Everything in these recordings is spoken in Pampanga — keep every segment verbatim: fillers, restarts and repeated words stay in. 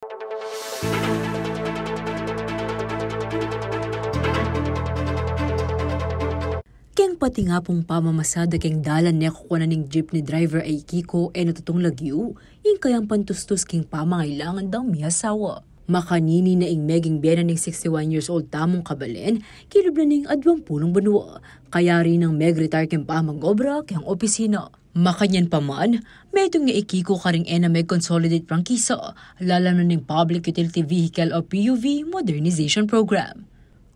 Keng pati nga pung pamamasada keng dalan ne kukuanan ning jeepney driver a i Kiko e na tutung lagyu ing kayang pantustus king pamangailangan dang miasawa. Makanini na ing meging bie na ning sixty-one years old tamung kabalen, kilub na ning adwang pulung banua. Kayari nang meg-retire keng pamag-obra keng opisina. Makanyan pa man, metung ya i Kiko karing e na meg-consolidate prangkisa, lalam na ning Public Utility Vehicle o P U V Modernization Program.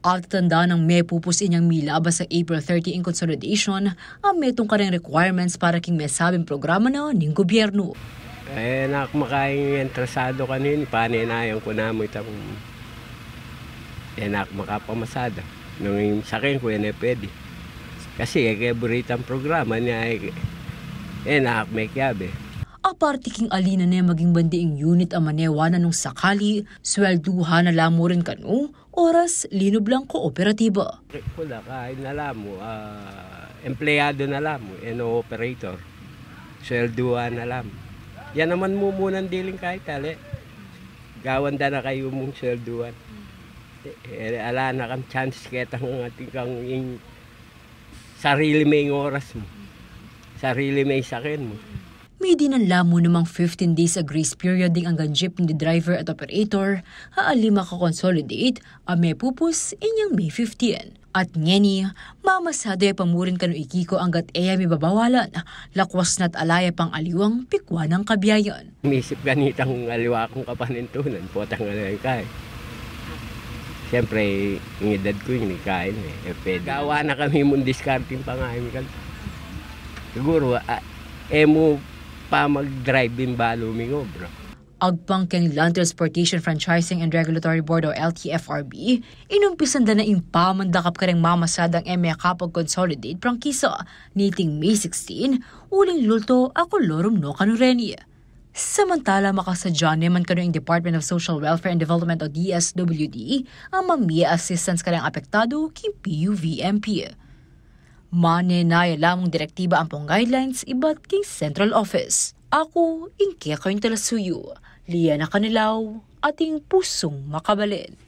Atatandaan nang mepupus inyang milabas a April thirty ing consolidation, a metung karing requirements para king mesabing programa na ning gobyernu. E na ku makaing interesado kanini, panenayan ku namu itang e na ku makapamasada. Nung ing saken ku, e ne pwede. Kasi e ke buritang programa niya, e, e na ku mekiabe. Aparte king ali na ne maging bandi ing unit a manewa na nung sakali, swelduhan na la mu rin kanu, oras linub lang kooperatiba. Kula, kain na la mu, ah, empleyado na la mu, e no operator. Swelduhan na la mu. Yan naman mumunang diling kahit ali. Gawan da na kayu mung swelduhan. E, e, ala na kang chance ketang atin kang ing sarili me ing oras mu. Sarili me ing saken mu. Midinan la mu namang fifteen days a grace period ding anggang jeepney driver at operator a ali maka-consolidate a mepupus inyang May fifteen. At ngeni, mamasada ya pa mu rin kanu i Kiko anggat e ya mibabawalan, lakwas na't ala ya pang aliwang pikwa nang kabiayan. Misip kanitang aliwa kung kapanintunan, potang aliwa ing kain. Siyempre, ing edad ku ini, kain e. E pwede. Gawa na kami mung diskarting pangain kan. Siguru, ah, e mu pa mag-drive ing balu ming obra. Agpang keng Land Transportation Franchising and Regulatory Board o L T F R B, inumpisan da na ing pamandakap kareng mamasadang e mekapag-consolidate prangkisa niting May sixteen, uling lulto a kolorum no kanu reni. Samantala, makasadya ne man kanu ing Department of Social Welfare and Development o D S W D a mamie assistance kareng apektadu king P U V M P. Manenaya la mung direktiba ampong guidelines ibat king central office. Aku ing kekayung talasuyu, Liana Canilao, ating pusung makabalen.